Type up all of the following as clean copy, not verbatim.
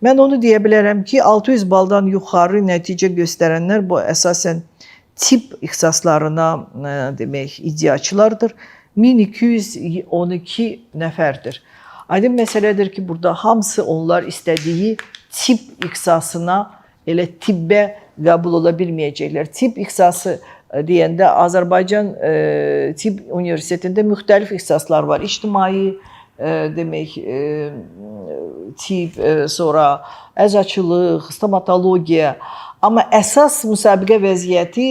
Mən onu deyə bilərəm ki, 600 baldan yuxarı nəticə göstərənlər bu əsasən tibb ixtisaslarına demək iddiaçılardır. 1212 nəfərdir. Aydın məsələdir ki, burada hamısı onlar istədiyi tibb ixtisasına elə tibbə qəbul ola bilməyəcəklər. Tibb ixtisası deyəndə Azərbaycan Tibb Universitetində müxtəlif ixtisaslar var. İctimai demək tibb, sonra əczaçılıq, stomatologiya. Amma əsas müsabiqə vəziyyəti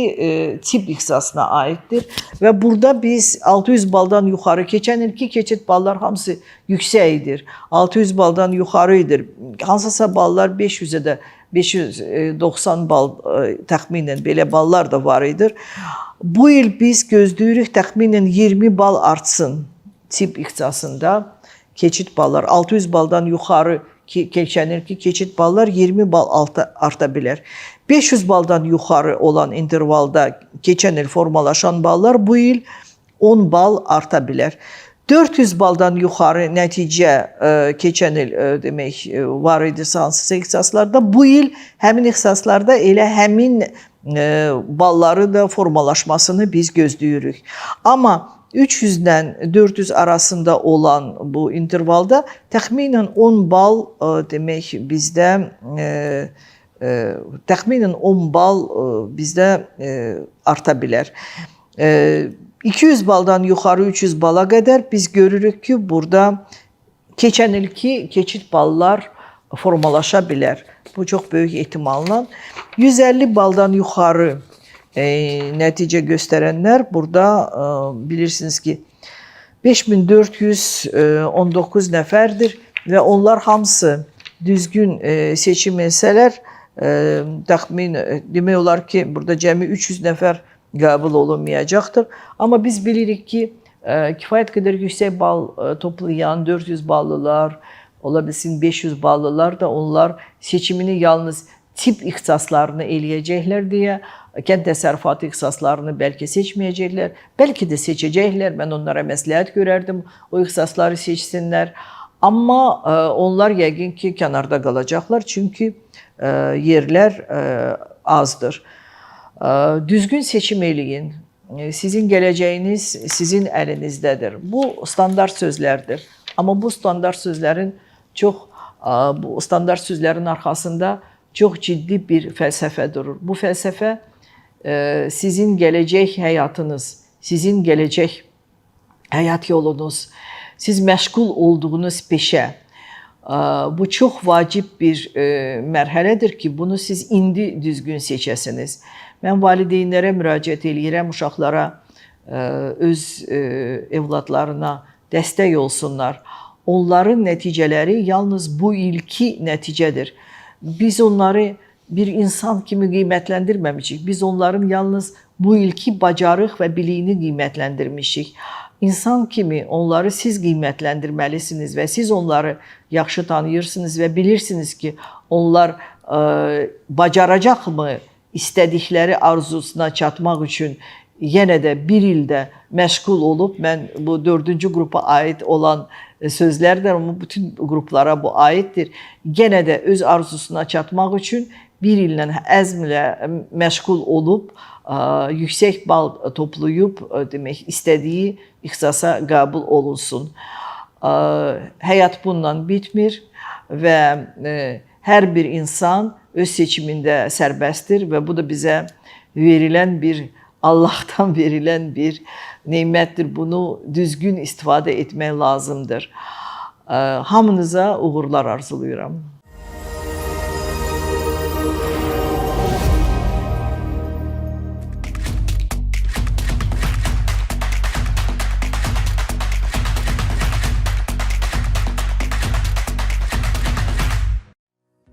tibb ixtisasına aiddir və burada biz 600 baldan yuxarı keçən ilki keçid ballar hamısı yüksəkdir. 600 baldan yuxarı idi. Hansısa ballar 500-ə də 590 bal təxminən belə ballar da var idi. Bu il biz gözləyirik təxminən 20 bal artsın tibb ixtisasında keçid ballar 600 baldan yuxarı keçən ilki keçid ballar 20 bal arta bilər. 500 baldan yuxarı olan intervalda keçən il formalaşan ballar bu il 10 bal arta bilər. 400 baldan yuxarı nəticə keçən il demək var idisə hansısa ixtisaslarda, bu il həmin ixtisaslarda elə həmin balları da formalaşmasını biz gözləyirik. Amma 300-dən 400 arasında olan bu intervalda təxminən 10 bal demək bizdə təxminən 10 bal bizdə arta bilər. 200 baldan yuxarı 300 bala qədər biz görürük ki, burada keçən ilki keçid ballar formalaşa bilər. Bu çox böyük ehtimalla. 150 baldan yuxarı nəticə göstərənlər burada bilirsiniz ki 5419 nəfərdir və onlar hamısı düzgün seçim etsələr təxmin demək olar ki, burada cəmi 300 nəfər qəbul olunmayacaqdır. Amma biz bilirik ki, kifayət qədər yüksək bal toplayan 400 ballılar, ola bilsin 500 ballılar da onlar seçimini yalnız tibb ixtisaslarını eləyəcəklər deyə kənd təsərrüfatı ixtisaslarını bəlkə seçməyəcəklər, bəlkə də seçəcəklər. Mən onlara məsləhət görərdim o ixtisasları seçsinlər. Amma onlar yəqin ki, kənarda qalacaqlar, çünki yerlər azdır. Düzgün seçim eləyin. Sizin gələcəyiniz sizin əlinizdədir. Bu standart sözlərdir. Amma bu standart sözlərin bu standart sözlərin arxasında çox ciddi bir fəlsəfə durur. Bu fəlsəfə sizin gələcək həyatınız, sizin gələcək həyat yolunuz, siz məşğul olduğunuz peşə. Bu çox vacib bir mərhələdir ki, bunu siz indi düzgün seçəsiniz. Mən valideynlərə müraciət eləyirəm, uşaqlara, öz evladlarına dəstək olsunlar. Onların nəticələri yalnız bu ilki nəticədir. Biz onları bir insan kimi qiymətləndirməmişik. Biz onların yalnız bu ilki bacarıq və biliyini qiymətləndirmişik. İnsan kimi onları siz qiymətləndirməlisiniz və siz onları yaxşı tanıyırsınız və bilirsiniz ki, onlar bacaracaqmı istədikləri arzusuna çatmaq üçün yenə də bir ildə məşğul olub, mən bu 4-cü qrupa aid olan sözlərdir, amma bütün qruplara bu aiddir. Yenə də öz arzusuna çatmaq üçün bir illə əzmlə məşğul olub, yüksək bal toplayıb, demək istədiyi ixtisasa qəbul olunsun. Həyat bununla bitmir və hər bir insan öz seçimində sərbəstdir və bu da bizə verilən bir Allah'tan verilən bir nemətdir. Bunu düzgün istifadə etmək lazımdır. Hamınıza uğurlar arzulayıram.